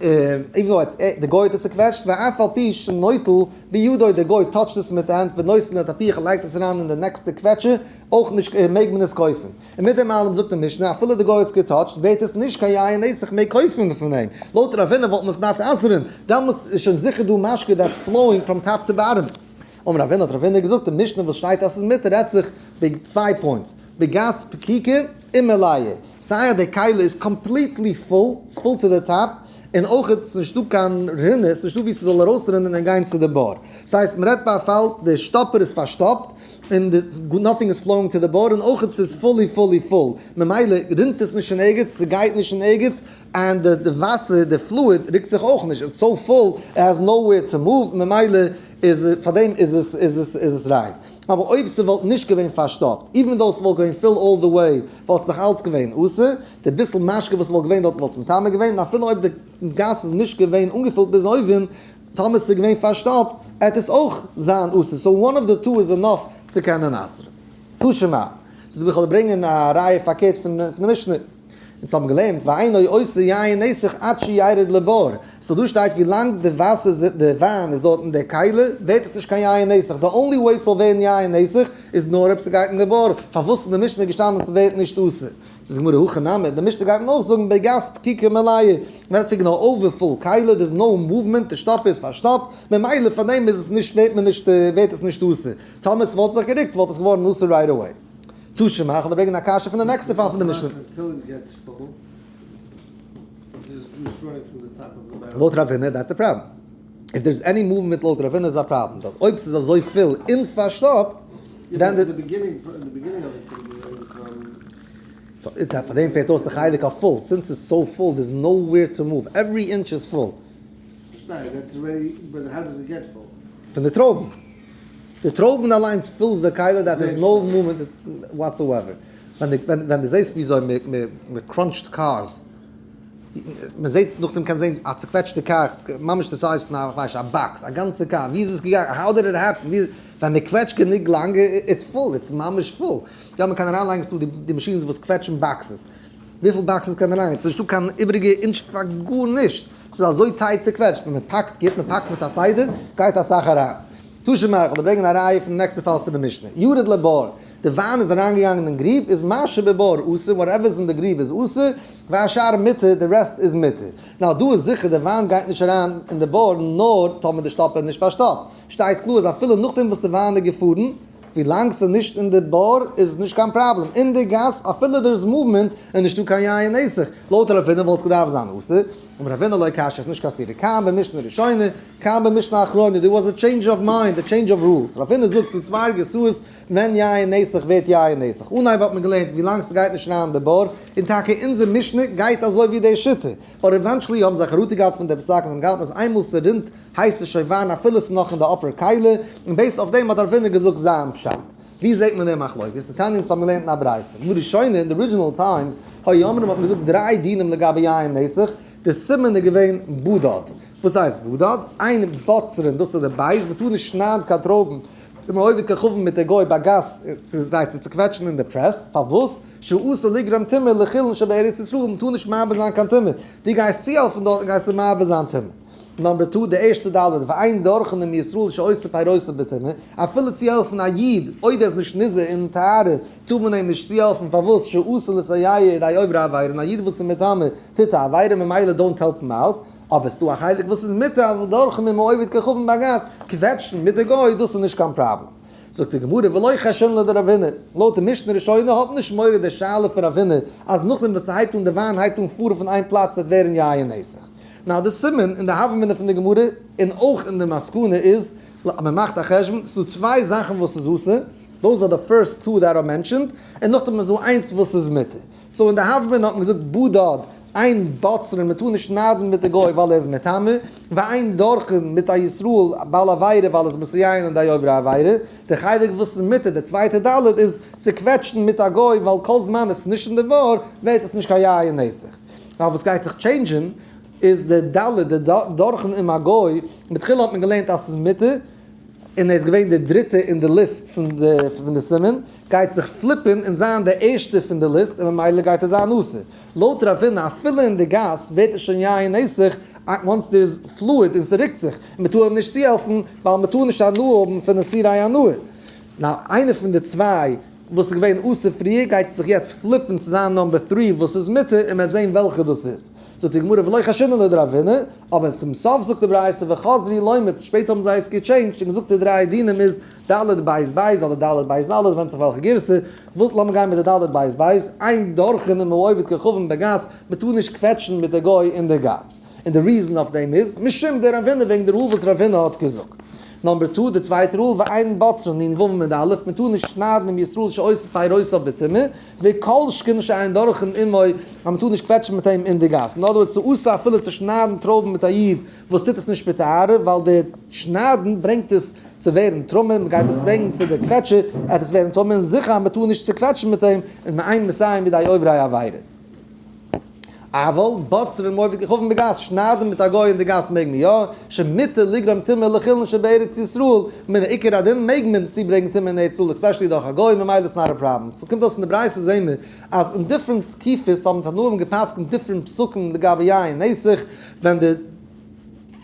even though די גוי האט עס געקוועטשט, ואף על פי שנוטל בידו, די גוי touch ט עס מיט די הענט ונותן לתפיח און לייגט עס אריין אין די next ע קוועטשע, אויך נישט מעג מען עס קויפן. און מיט דעם אלעם זאגט די משנה, אפילו די גוי האט עס גע touch ט ווערט עס נישט קיין יין נסך מעג קויפן פון אים. לויט רבינא וואלט מען עס געדארפט אסר'ן, דעמאלס איז שוין זיכער דא משקה that's flowing from top to bottom. אמר רבינא האט רבינא געזאגט, די משנה וואס שטייט אז ס'איז מותר רעדט זיך ביי צוויי points, בגת פקוקה ומלאה, סיי אז די כלי איז completely full, ס'איז full to the top, און אויך איז נישטא קיין רינע, ס'איז נישטא ווי ס'זאל ארויסרינען און גיין צו די בור. ס'הייסט מ'רעדט ביי א פאל די שטאפער איז פארשטאפט, און nothing is flowing to די בור, און אויך ס'איז fully fully full, ממילא רינט עס נישט אין ערגעץ, ס'גייט נישט אין ערגעץ, און די וואסער, די fluid רוקט זיך אויך נישט, it's so full, it has nowhere to move, ממילא איז פאר דעם איז עס איז עס איז עס ריין. אבער אויב ס'וואלט נישט געווען פארשטאפט, even though ס'וואלט געווען full all the way, וואלט עס נאך אלץ געווען אסור, די ביסל משקה וואס ס'וואלט געווען דארט וואלט עס מטמא געווען, און אפילו אויב די גת איז נישט געווען אנגעפילט ביז אויבן, טאמער ס'איז געווען פארשטאפט, עט עס אויך זיין אסור, so one of the two איז enough צו קענען אסר'ן. תא שמע. סאו דא וויל איך ברענגען א ראיה פארקערט פון די משנה. אונז האבן געלערנט ואינו עושה יין נסך עד שירד לבור, so דא שטייט ווי לאנג די וואסער די וויין איז דארט אין די כלי ווערט עס נישט קיין יין נסך, די only way ס'זאל ווערן יין נסך איז נאר אויב ס'גייט אין די בור, פארוואס אין די משנה איז געשטאנען ס'ווערט נישט אסור? זאגט די גמרא הכי נמי, אין די משנה גייט מען אויך זאגן בגת פקוקה ומלאה, מ'רעדט פון גענוי overfull כלי, there is no movement, די שטאפ איז פארשטאפט, ממילא פארדעם איז עס נישט ווערט מען נישט ווערט עס נישט אסור, טאמער ס'וואלט זיך גערוקט וואלט עס געווארן אסור right away. תא שמע, איך וועל דיר ברענגען א קשיא פון די next ע פאל פון די משנה. לויט רבינא that's a problem. If there is any movement לויט רבינא איז א פראבלעם. דאך אויב ס'איז אזוי פול און פארשטאפט, then די. So פאר דעם פעלט אויס די חלק אויף full. Since ס'איז so full there is nowhere to move. Every inch איז full. פון די טרויבן. די טרויבן אליינס fills די כלי that is no movement whatsoever. ווען די זעסט וויאזוי מען crunch ט cars, מען זעט נאכדעם קען זען א צוקוועטשטע קאר, ממש די size פון א כ'ווייס א box, א גאנצע קאר, ווי איז עס געגאנגען, how did it happen, ווען מען קוועטשט גענוג לאנג it's full, it's ממש full, יא מען קען אריינלייגן ס'דא די machines וואס קוועטשן boxes, וויפיל boxes קען מען אריינלייגן, ס'איז נישטא קיין איבעריגע אינטש פאר גארנישט, ס'איז אזוי tight צוקוועטשט, ווען מען פאקט גוט, מען פאקט מיט א סדר, גייט אסאך אריין. תא שמע, איך וועל דיר ברענגען א ראיה פון די next ע פאל פון די משנה. ירד לבור, די וויין איז אריינגעגאנגען אין גריב, איז מה שבבור אסור, whatever איז אין די גריב איז אסור, והשאר מותר, די rest איז מותר. Now דא איז זיכער די וויין גייט נישט אריין אין די בור נאר טאמער די שטאפער איז נישט פארשטאפט. שטייט קלאר אז אפילו נאכדעם וואס די וויין איז געפארן, ווי לאנג ס'איז נישט אין די בור איז נישט קיין פראבלעם, אין די גאס אפילו there is movement איז נישטא קיין יין נסך, לויט רבינא וואלט געדארפט זיין אסור, אבער רבינא לא קשיא איז נישט קיין סתירה, כאן במשנה ראשונה, כאן במשנה אחרונה, there was a change of mind, a change of rules, רבינא זאגט ס'דא צוויי גרסאות ווען יין נסך ווערט יין נסך, אנהייב האט מען געלערנט ווי לאנג ס'גייט נישט אריין אין די בור, און טאקע אונזער משנה גייט אזוי ווי די שיטה, but eventually האבן זיי חרטה געהאט פון די פסק און זיי האבן געהאלטן אז איינמאל ס'רינט הייסט עס שוין וויין אפילו ס'איז נאך אין די upper כלי, און based אויף דעם האט רבינא געזאגט זיין פשט. ווי זעט מען די מחלוקת? תניא אונז האבן געלערנט אין א ברייתא. בראשונה אין די original times היו אומרים האט מען געזאגט דריי דינים לגבי יין נסך, די סימן איז געווען בדד. וואס הייסט בדד? אין בוצרין, דאס איז די בית, מ'טאר נישט שניידן קיין טרויבן, און מעובד כוכבים מיט די גוי ביי גאס כדי צו צוקוועטשן אין די press, פארוואס? שאסור לגרום טומאה לחולין שבארץ ישראל, מ'טאר נישט מעביר זיין קיין טומאה, דו גייסט צוהעלפן דארט גייסטו מעביר זיין טומאה. Number two, די ערשטע ד', ואין דורכין עם ישראל שעושה פירותיו בטומאה, אפילו צו העלפן א איד, אויב ער איז נישט נזהר אין טהרה, טאר מען אים נישט צוהעלפן, פארוואס? שאסור לסייע ידי עוברי עבירה, און א איד וואס איז מטמא, טוט א עבירה, ממילא don't help him out, אבער ס'דא א חלק וואס איז מותר, אבל דורכין עם העובד כוכבים בגת, קוועטשן מיט די גוי, דאס איז נישט קיין פראבלעם. זאגט די גמרא, ולא חיישינן לדרבינא, לויט די משנה ראשונה האט מען נישט מורא די שאלה פון רבינא, אז נאכדעם וואס ס'הייבט אן די וויין הייבט אן פארן פון איין פלאץ וועט ווערן יין נסך. נאר די סימן אין די הוה אמינא פון די גמרא און אויך אין די מסקנא איז אז מען מאכט א חשבון, ס'איז דא צוויי זאכן וואס איז אסור, those are the first two that are mentioned, און נאכדעם איז דא איינס וואס איז מותר. So אין די הוה אמינא האט מען געזאגט בדד אין בוצרין, מען טאר נישט שניידן מיט די גוי ווייל ער איז מטמא, ואין דורכין מיט א ישראל בעל עבירה ווייל ער איז מסייעין אין די עוברי עבירה. די חלק וואס איז מותר, די צווייטע ד' איז צו קוועטשן מיט א גוי ווייל כל זמן עס איז נישט אין די בור ווערט עס נישט קיין יין נסך. נאר וואס גייט זיך change ן איז די ד', די דורכין עם הגוי, מתחילה האט מען געלערנט אז ס'איז מותר, און ער איז געווען די דריטע אין די list פון די סימן, גייט זיך flip ן און זיין די ערשטע פון די list און ממילא גייט ער זיין אסור. לויט רב הונא אפילו אין די גאס ווערט עס שוין יין נסך once there איז fluid און ס'רוקט זיך, און מ'טאר אים נישט צוהעלפן ווייל מ'טאר נישט הנאה האבן פון איסורי הנאה. now איינער פון די צוויי וואס איז געווען אסור פריער גייט זיך יעצט flip ן צו זיין number three וואס איז מותר און מ'וועט זען וועלכע דאס איז. זאגט די גמרא ולא חיישינן לדרב הונא, אבער צום סוף זאגט די ברייתא וחזרו לומר, שפעטער האבן זיי עס גע change ט און געזאגט די דריי דינים איז ד' בית בית אדער ד' בית ד', ווענדט זיך וועלכע גירסא, וואס לאמיר גיין מיט די ד' בית בית, אין דורכין עם העובד כוכבים בגת, מען טאר נישט קוועטשן מיט די גוי אין די גאס, און די reason אויף דעם איז, משום דרב הונא וועגן די rule וואס רב הונא האט געזאגט. number two, די צווייטע rule, ואין בוצרין נ"ו עמוד א', מען טאר נישט שניידן עם ישראל שעושה פירותיו בטומאה, וכל שכן שאין דורכין עמו, אז מען טאר נישט קוועטשן מיט אים אין די גאס. אין other words, ס'איז אסור אפילו צו שניידן טרויבן מיט א איד וואס טוט עס נישט בטהרה, ווייל די שניידן ברענגט עס צו ווערן טמא, מען גייט עס ברענגן צו די קוועטשער, עט עס ווערן טמא, און זיכער אז מען טאר נישט צוקוועטשן מיט אים, און מאין מסיים בידי עוברי עבירה. אבל בוצרין עם עובד כוכבים בגת, שניידן מיט א גוי אין די גאס מעג מען יא, שמותר לגרום טומאה לחולין שבארץ ישראל, מן העיקר הדין מעג מען צוברענגן טומאה אין ארץ ישראל especially דורך א גוי, ממילא it's not a problem. so קומט אויס פון די ברייתא זעהן מיר אז אין different תקופות האבן תנאים גע'פסק'נט different פסקים לגבי יין נסך, ווען די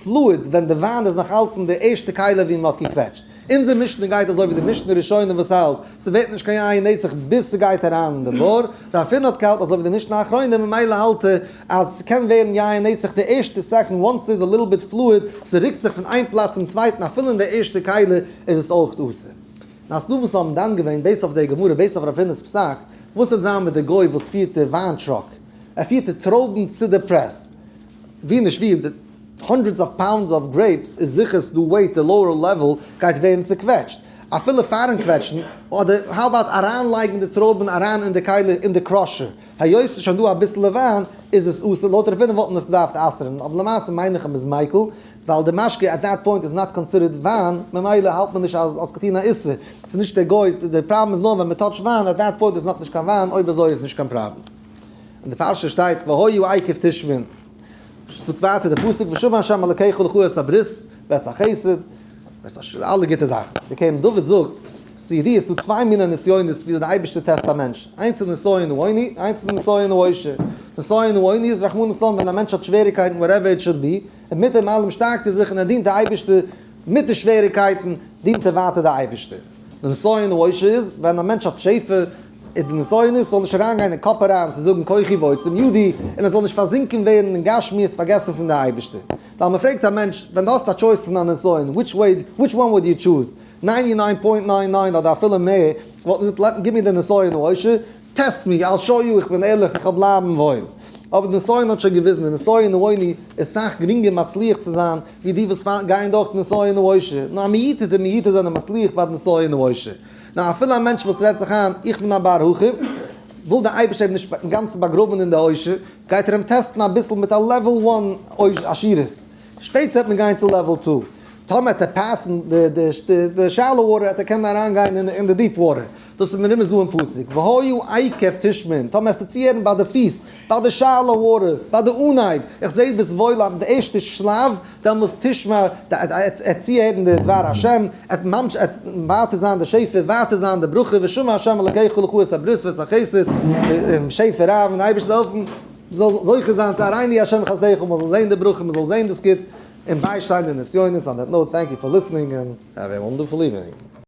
fluid, ווען די וויין איז נאך אלץ אין די ערשטע כלי ווי מען האט געקוועטשט. אונזער משנה גייט אזוי ווי די משנה ראשונה וואס האלט, ס'ווערט נישט קיין יין נסך ביז ס'גייט אריין אין די בור, רב הונא האט געהאלטן אזוי ווי די משנה אחרונה ממילא האלט ער אז ס'קען ווערן יין נסך די ערשטע second once ס'איז א little bit fluid, ס'רוקט זיך פון איין פלאץ צום צווייטן אפילו אין די ערשטע כלי איז עס אויך אסור. now ס'דא וואס האבן דן געווען based אויף די גמרא based אויף רב הונא'ס פסק, וואס וועט זיין מיט די גוי וואס פירט די וויין truck? ער פירט די טרויבן צו די press, ווי נישט ווי די hundreds of pounds of grapes איז זיכער ס'דא weight די lower level גייט ווערן צוקוועטשט אפילו פארן קוועטשן, אדער how about אריינלייגן די טרויבן אריין אין די כלי אין די crusher, היות ס'איז שוין דא אביסעלע וויין איז עס אסור, לויט רב הונא וואלט מען עס געדארפט אסר'ן, אבער למעשה מיין איך אז מ'איז מיקל, ווייל די משקה at that point איז not considered וויין, ממילא האלט מען נישט אז האסט געטון א איסור, ס'איז נישט דער גוי, די פראבלעם איז נאר ווען מ'טאטשט וויין at that point איז נאכנישט קיין וויין, אויב אזוי איז נישט קיין פראבלעם. אין די פרשה שטייט והיה עקב תשמעון. זאגט ווייטער די פסוק ושמר ה' אלקיך לך את הברית ואת החסד ואת הש אלע גוטע זאכן. די קרן דוד זאגט, ס'איז ידוע ס'דא צוויי מיני נסיונות וויאזוי די אייבערשטער test א מענטש, איינס איז נסיון העוני, איינס איז נסיון העושר. נסיון העוני איז רחמנא לצלן ווען א מענטש האט שוועריקייטן whatever it should be, און מיט דעם אלעם שטארקט ער זיך און ער דינט די אייבערשטער מיט די שוועריקייטן דינט ער ווייטער די אייבערשטער. די נסיון העושר איז ווען א מענטש האט שפע, איז די נסיון איז ס'זאל נישט אריינגיין אין קאפ אריין צו זאגן כוחי ועוצם ידי, און ער זאל נישט פארזינקען ווערן אין גשמיות פארגעסן פון די אייבערשטער. ווייל מ'פרעגט א מענטש, ווען דו האסט א choice פון א נסיון, which way, which one would you choose? ninety nine point nine nine אדער אפילו מער, וואלט מען געזאגט גיב מיר די נסיון העושר, test מיר, I'll show you איך בין ערליך, איך וועל בלייבן וואויל. אבער די נסיון האט שוין געוויזן, די נסיון העוני איז סאך גרינגער מצליח צו זיין, ווי די וואס גייען דורך די נסיון העושר. נאר א מיעוטא דמיעוטא זענען מצליח ביי די נסיון העושר. נאר אפילו א מענטש וואס רעדט זיך איין, איך בין א בר הכי, וויל דער אייבערשטער אים נישט אינגאנצן באגראבן אין די עושר, גייט ער אים test ן אביסל מיט א level one עשירות, שפעטער וועט מען גיין צו level two, טאמער וועט ער pass ן די shallow water וועט ער קענען אריינגיין אין די deep water, דאס איז מרומז דא אין פסוק, והיה עקב תשמעון, טאמער וועסטו צוהערן ביי די פיס, ביי די shallow water, ביי די אנהייב, איך זעה ביסט וואויל אויף די ערשטע שלב, דעמאלס תשמע, עט צוהערן די דבר השם, עט ממש עט ווייטער זיין די שפע, ווייטער זיין די ברכה, ושמר השם אלקיך לך את הברית ואת החסד, שפע רב, און די אייבערשטער זאל העלפן, מ'זאל זוכה זיין צו הראני השם חסדך, מ'זאל זען די ברכה, מ'זאל זען דאס גוטס, און ביישטיין די נסיונות, on that note, thank you for listening and have a wonderful evening.